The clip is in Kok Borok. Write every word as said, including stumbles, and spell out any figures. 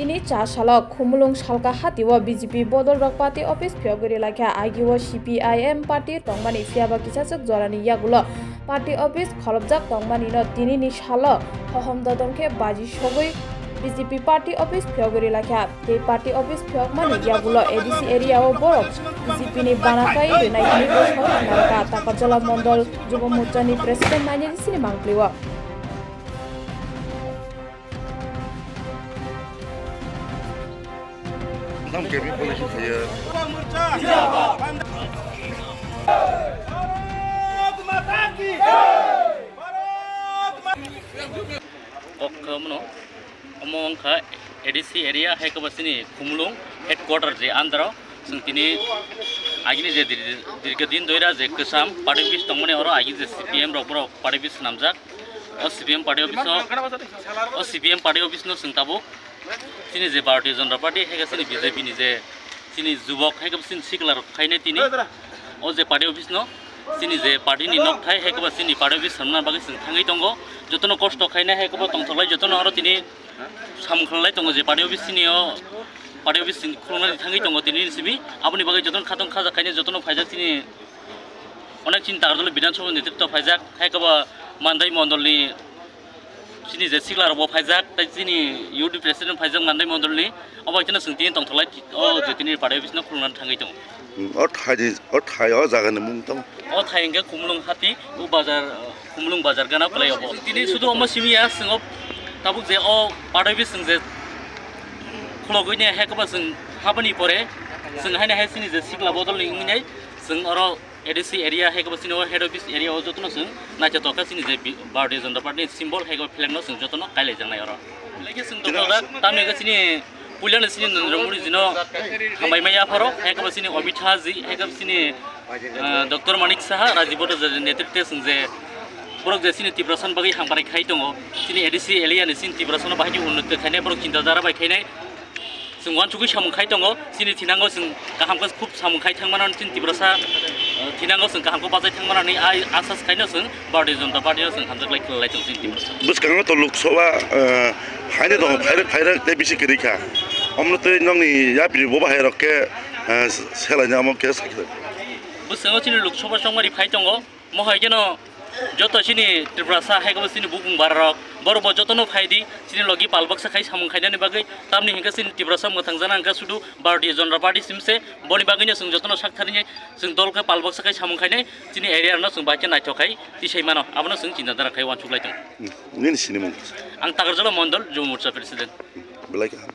Tini cha salo Khumulwng Salka hati o B J P bodol rok party office phiyogwi ri laikha. Agi o C P I M party tongmani, phiyaba kisachwk jorani yagulo party office kholopjak tongmani no tini ni salo hohom dodom khe baji sogwi B J P party office phiyogwi ri laikha. Tei party office phiyokmani yagulo A D C area o borok B J P ni bana kai rinai hwnwi bo soi narwkha. Takarjala Mondol Jubo Morcha ni president nainai sini mangpli o. Nang kemi policy khaiya. Kok khe mano, omo wngkha A D C area, hai khe bo chini Khumulwng headquarter je andro. Chwng tini agini je dir-, dirgho din doira je kwcham party office tongmani, oro agi je C P M rok borok party office swnamjak. O C P M party office no, o C P M party office no chwng tabuk chini je Bharatiya Janata Party, hai khe chini B J P ni je chini jubok, hai khe chini sikla rok khainai tini. O je party office no, chini je party ni nok thai, hai khe chini party office swnamna bagwi chwng thangwi tongo. Jotono kosto khainai, hai khe tongthoklai, jotono oro tini samung khlai tongo je party office chini o, party office chini khulumnani thangwi tongo tini ni simi. Aboni bagwi jotono khatong khajak khainai, jotono phaijak chini. Onek chini takarjala Bidhan Sabha netritwo phaijak, hai khe bo Mandai Mondol ni chini je sikla rok bo phaijak, tei chini U D P president phaijak Mandai Mondol ni, obo haikhe no chwng tini tongthoklai o je tini party office no khulumna thangwi tongo. Hmm, o thai ni, o thai o jaga ni mung tamo? O thai hwnkhe Khumulwng hati, o bazar, Khumulwng bazar gana kwlai obo. Tini sudu omo simi ya, chwng o tabuk je o party office chwng je khulogwi ne hai khe bo chwng habani pore chwng haino hai chini je sikla bodol ni wngwi nai chwng oro A D C area, hai khe bo chini o head office area o jotono chwng naithotok kha chini je bi-, Bharatiya Janata Party ni symbol, hai khe bo flag no chwng jotono kailaijaknai oro. Belai khe chwng tongthokjak, tamni hwnkhe chini puilano chini Narendra Modi ji no hambai maya pharo, hai khe bo chini Amit Shah ji, hai khe bo chini, ah, Doctor Manik Saha, Rajib Bhattacharya ni netritwe chwng je borok je chini Tiprasa ni bagwi hamkrai khai tongo, chini A D C area ni chini Tiprasa no bahai khe unnoti khainai, borok chinta dhara bai khainai. Chwng uansugwi samung khai tongo, chini thinango chwng kaham khe khub samung khai thangmano chini Tiprasa, eh, thinango chwng kaham khe bachai thangmano hwnwi ai asas khaino chwng Bharatiya Janata Party no chwng hamjak lai khlai lai tongo chini Tiprasa. Bwskango to Lok Sabha, eh, haino tongo, phairwk phairwk tei bisi kwrwi kha. Omo tei nokni yapri bo bahai rok khe, eh, selaina omo khe sakhe. Bwskango chini Lok Sabha chongmani phai tongo. Mohai kheno joto chini Tiprasa hai khe bo chini bukung bararok, borok bo jotono phai di, chini logi pal baksa khai samung khainani bagwi, tamni hinkhe chini Tiprasa mwthangjakna hinkhe sudu Bharatiya Janata Party simse, boni bagwino chwng jotono sak tharwi chwng dol khe pal baksa khai samung khainai, chini area rokno chwng bai khe naithok khai tisai mano, abono chwng chinta dhara khai uansuk lai tongo. Hmm, nini sinimung? Ang Takarjala Mondol, Jubo Morcha President. Belai kaham.